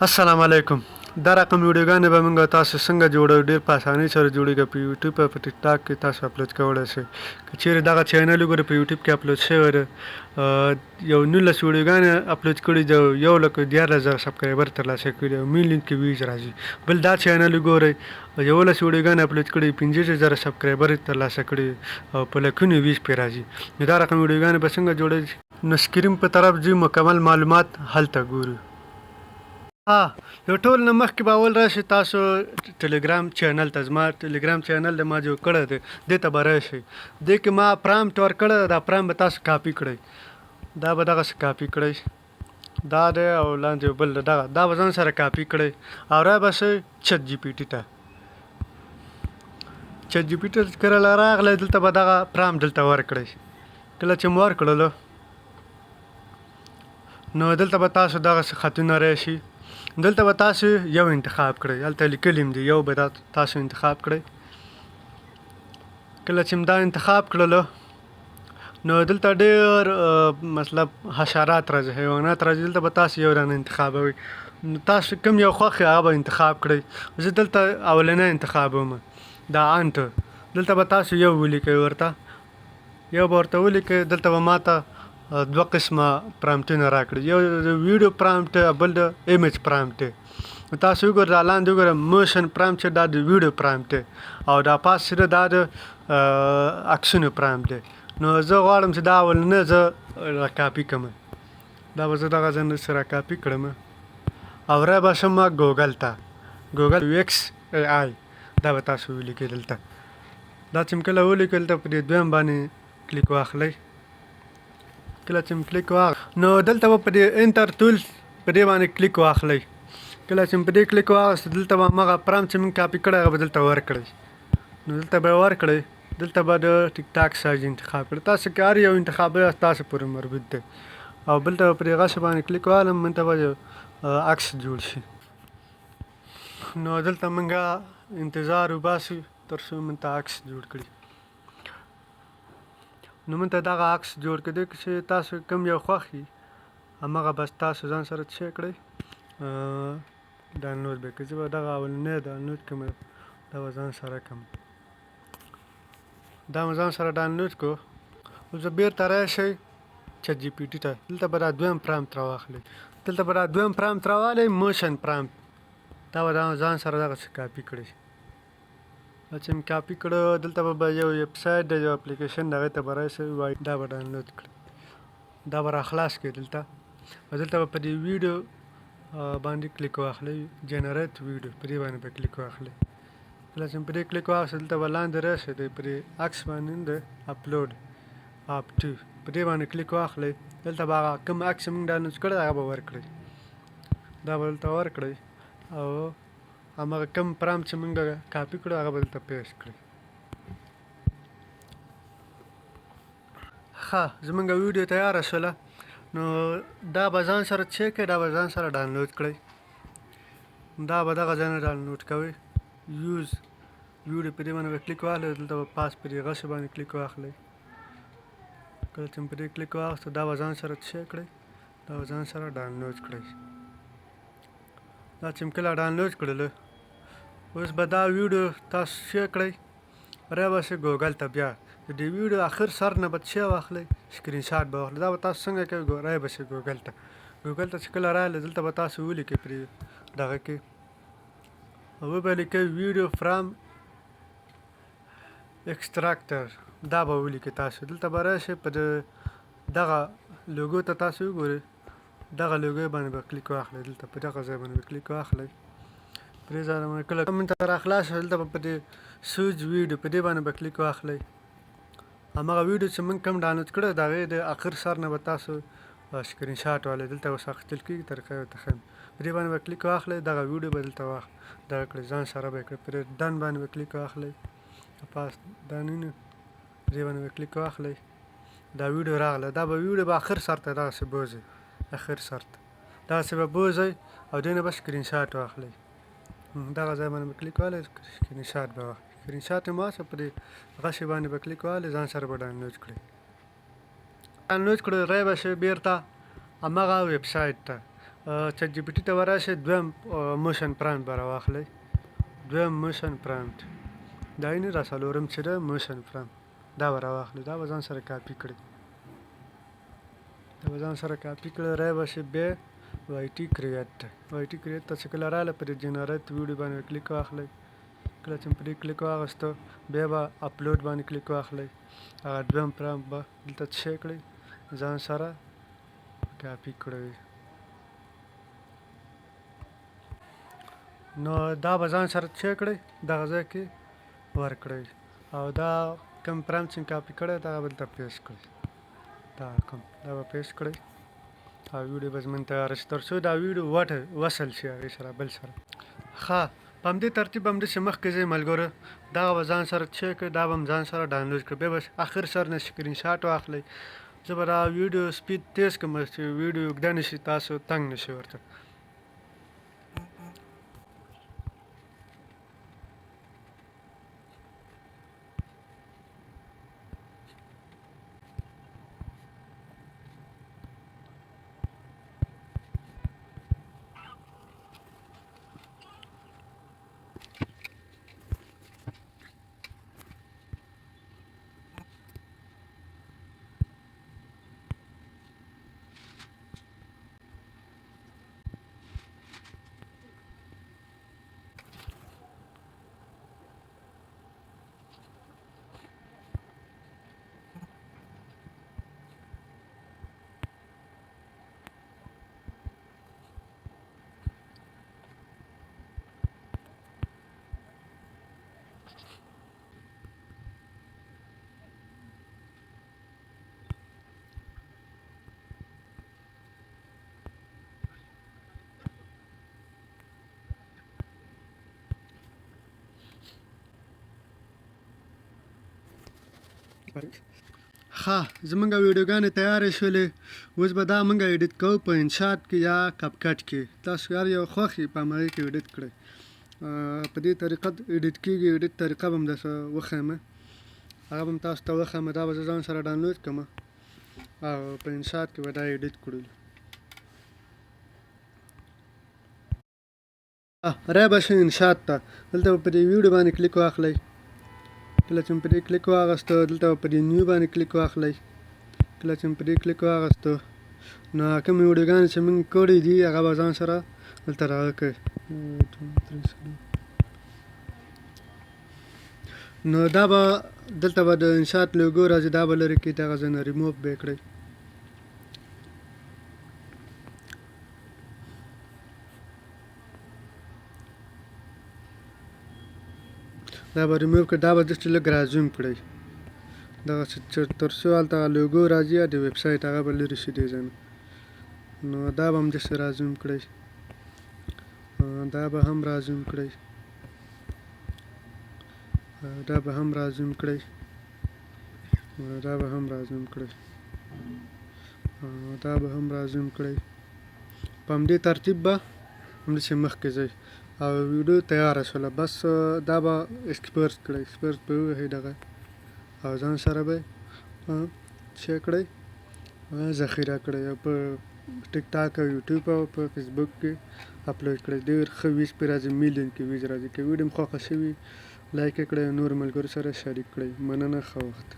السلام علیکم دا رقم ویډیوګانې به موږ تاسو څنګه جوړو؟ ډیر په اسانۍ سره جوړیږي. په یوټیوب او په ټیک ټاک کې تاسو اپلوډ کولای شئ. که چیرې دغه چینل وګورئ، په یوټیوب کې اپلوډ شوی دی، یو 19 ویډیوګانې اپلوډ کړي دي او 1,13,000 سبسکرایبر ترلاسه کړي او میلیون کې ویوز راځي. بل دا چینل وګورئ، 11 ویډیوګانې اپلوډ کړي، 35,000 سبسکرایبر ترلاسه کړي او په لکونو ویوز پرې راځي. نو دا رقم ویډیوګانې به څنګه جوړوي؟ نو سکرین په طرف ځي، مکمل معلومات هلته ګورو. ها، یو ټول نه مخکې به اول راشي تاسو ټلګرام چینل ته. زما ټلګرام چینل د ما جوړ کړی دی، دې ته به راشئ. دې کې ما پرامپټ ورکړی، دا پرامپټ به تاسو کاپي کړئ. دا به دغسې کاپي کړئ، دا دی او لاندې یو بل دی، دغه دا به ځان سره کاپي کړئ او را به شئ چت جي پي ټي ته. چت جي پي ټي کله راغلی، دلته به دغه پرامپټ دلته ورکړئ. کله چې مو ورکړلو، نو دلته به تاسو دغسې خطونه راشي. دلته به تاسو یو انتخاب کړئ، هلته لیکلي هم دي، یو به تاسو انتخاب کړئ. کله چې دا انتخاب کړلو، نو دلته ډېر مطلب حشرات راځي، حیوانات راځي. دلته به تاسو یو رانه انتخابوئ. نو تاسو کوم یو خوښ هغه به انتخاب کړئ. زه دلته اولنی انتخابوم، دا ant. دلته به تاسو یو ولیکئ ورته، یو به ورته ولیکئ. دلته به ماته دوه قسمه پرامپټونه راکړي، یو د ویډیو پرامپټ، بل د ایمیج پرامپټ. تاسو وګورئ، دا لاندې وګورئ، motion prompt چې دا د ویډیو پرامپټ او دا پاس چې دا د عکسونو پرامپټ دی. نو زه غواړم چې دا اولنی زه را کاپي کړم. دا به زه دغه ځای نه را کاپي کړم او را به شم ګوګل ته. ګوګل ویکس ای آی دا به تاسو ولیکئ دلته. دا چې کله ولیکل، دلته په دې دویم باندې کلیک واخلئ. کله چې کلیک واخ، نو دلته به په دې enter tools په دې باندې کلیک واخلئ. کله چې په دې کلیک واخست، دلته به هماغه پرامپټ چې موږ کاپي کړی، هغه به دلته ورکړئ. نو دلته به یې ورکړئ. دلته به د ټیک ټاک سایز انتخاب کړئ. تاسو که هر یو انتخابوئ، تاسو پورې مربوط دی. او بل ته به پرې غشې باندې کلیک والم، موږ ته به یو عکس جوړ شي. نو دلته موږ انتظار وباسو تر څو موږ ته عکس جوړ کړي. نو موږ ته دغه عکس جوړ کړي چې تاسو کوم یو خوښ وي، هماغه بس تاسو ځان سره څه کړئ، ډانلوډ به کړئ. زه به دغه اولنی ډانلوډ کړم، دا به ځان سره کړم. دا مې ځان سره ډانلوډ کړو. اوس به بیرته راشئ چت جي پي ټي ته. دلته به دا دویم پرامپټ راواخلئ. دلته به دا دویم پرامپټ راوالئ، motion prompt. دا به ځان سره دغسې کاپي کړئ. چې مې کاپي کړو، دلته به یو ویب سایټ دی، یو اپلیکیشن، هغې ته به راشئ، وایي دا به ډانلوډ کړئ. دا به راخلاص کړئ دلته او دلته به په دې ویډیو باندې کلیک واخلئ، generate video، په دې باندې به کلیک واخلئ. کله چې په دې کلیک واخلئ، دلته به لاندې راشئ، دی په دې عکس باندې د upload up to په دې باندې کلیک واخلئ. دلته به هغه کوم عکس چې موږ ډانلوډ کړی، هغه به ورکړئ. دا به دلته ورکړئ او هماغه کوم پرامپټ چې موږ کاپي کړو، هغه به دلته پیسټ کړئ. ښه، زمونږ ویډیو تیاره شوله. نو دا به ځان سره چک کړئ، دا به ځان سره ډانلوډ کړئ. دا به دغه ځای نه ډانلوډ کوئ. use video په دې باندې به کلیک واخلئ. دلته به پاس په دې غشې باندې کلیک واخلئ. کله چې په دې کلیک واخیستو، دا به ځان سره چک کړئ، دا به ځان سره ډانلوډ کړئ. دا چې کله ډانلوډ کړلو، اوس به دا ویډیو تاسو شیر کړئ. را به شئ ګوګل ته. بیا د دې ویډیو اخر سر نه به څه واخلئ؟ سکرین شاټ به واخلئ. دا به تاسو څنګه کوئ؟ را به شئ ګوګل ته. ګوګل ته چې کله راغلئ، دلته به تاسو ولیکئ، پرې دغه کې وبه لیکئ video frame extractor، دا به ولیکئ تاسو. دلته به راشئ، په دغه لوګو ته تاسو وګورئ، دغه لوګو باندې به کلیک واخلئ. دلته په دغه ځای باندې به کلیک واخلئ. پرې ځای باندې کله موږ ته راخلاص شو، دلته به په دې choose video په دې باندې به کلیک واخلئ. هماغه ویډیو چې موږ کوم ډانلوډ کړی، د هغې د اخر سر نه به تاسو سکرین شاټ والئ. دلته اوس اخیستل کېږي، طریقه یې ورته ښیم. په دې باندې به کلیک واخلئ. دغه ویډیو به دلته واخ دغه کړئ، ځان سره به یې کړئ. پرې done باندې به کلیک واخلئ. پاس done نه، په دې باندې به کلیک واخلئ. دا ویډیو راغله. دا به ویډیو به اخر سر ته دغسې بوځئ، اخر سر ته دغسې به بوځئ او دې نه به سکرین شاټ واخلئ. دغه ځای باندې به کلیک واخلئ، سکرین شاټ به واخلئ. سکرین شاټ یې واخله، په دې غشې باندې به کلیک واخلئ، ځان سره به ډانلوډ کړئ. ډانلوډ کړو، رای به شئ بیرته هماغه ویب سایټ ته. چټ جي پي ټي ته وراشئ، دویم موشن پرامپټ به راواخلئ. دویم موشن پرامپټ دا یې نه دا څلورم چې ده موشن پرامپټ، دا به راواخلئ، دا به ځان سره کاپي کړئ، دا به ځان سره کاپي کړئ. رای به شئ بیا وای ټي کریټ ته. وای ټي کریټ ته چې کله راغله په دې جنریټ ویډیو باندې کلیک واخلئ. کله چې په دې کلیک واغسته بیا به اپلوډ باندې کلیک واخلئ. هغه دویم پرامپټ به دلته څه کړئ، ځان سره کاپي کړئ. نو دا به ځان سره څه کړئ، دغه ځای کې ورکړئ او دا کوم پرامپټ چې کاپي کړی دغه به دلته پیسټ کړئ. دا کوم دا به پیسټ کړئ او ویډیو به زموږ تیاره شي، تر څو دا ویډیو وټه وصل شي هغې سره بل سره. ښه، په همدې ترتیب به همداسې مخکې ځئ ملګرو. دغه به ځان سره چک کړئ، دا به هم ځان سره ډاونلوډ کړئ، بیا به اخر سر نه سکرین شاټ واخلئ. زه به دا ویډیو سپید تیز کړم چې ویډیو اوږده نه شي، تاسو تنګ نه شئ ورته. ښه، زمونږ ویډیوګانې تیارې شولې. اوس به دا مونږ ایډیټ کوو په انشاټ کې یا کپ کټ کې. تاسو هر یو خوښ یې په هماغې کې ایډیټ کړئ. په دې طریقه ایډیټ کېږي. ایډیټ طریقه به هم درته وښیم، هغه به هم تاسو ته وښیم. دا به زه ځان سره ډاونلوډ کړم او په انشاټ کې به دا ایډیټ کړو. را به شئ انشاټ ته، دلته به په دې ویډیو باندې کلیک واخلئ. کله چې په دې کلیک واغسته دلته به په دې نیو باندې کلیک واخلئ. کله چې په دې کلیک واغسته نو کومې ویډیوګانې چې موږ کړې دي هغه به ځان سره دلته راوکړئ. نو دا به دلته به د انشاټ لوګو راځي، دا به لرې کړئ، دغه ځای نه ریموو به یې کړئ. دا به ریموو کړئ، دا به داسې لږ را زوم کړئ دغه چې تر څو هلته لوګو راځي یا د ویب سایټ هغه به لرې شي دې ځای نه. نو دا به هم داسې را زوم کړئ، دا به هم را زوم کړئ، دا به هم را زوم کړئ، دا به هم را زوم کړئ، دا به هم را زوم کړئ. په همدې ترتیب به همداسې مخکې ځئ او ویډیو تیاره شوله. بس دا به ایکسپورټ کړئ، ایکسپورټ به ووهئ دغه او ځان سره به څه کړئ، ذخیره کړئ او په ټیک ټاک او یوټیوب او په فیسبوک کې اپلوډ کړئ. ډېر ښه ویز پرې راځي، میلیون کې ویز راځي. که ویډیو مو خوښه شوي لایک یې کړئ او نورو ملګرو سره شریک کړئ. مننه، ښه وخت.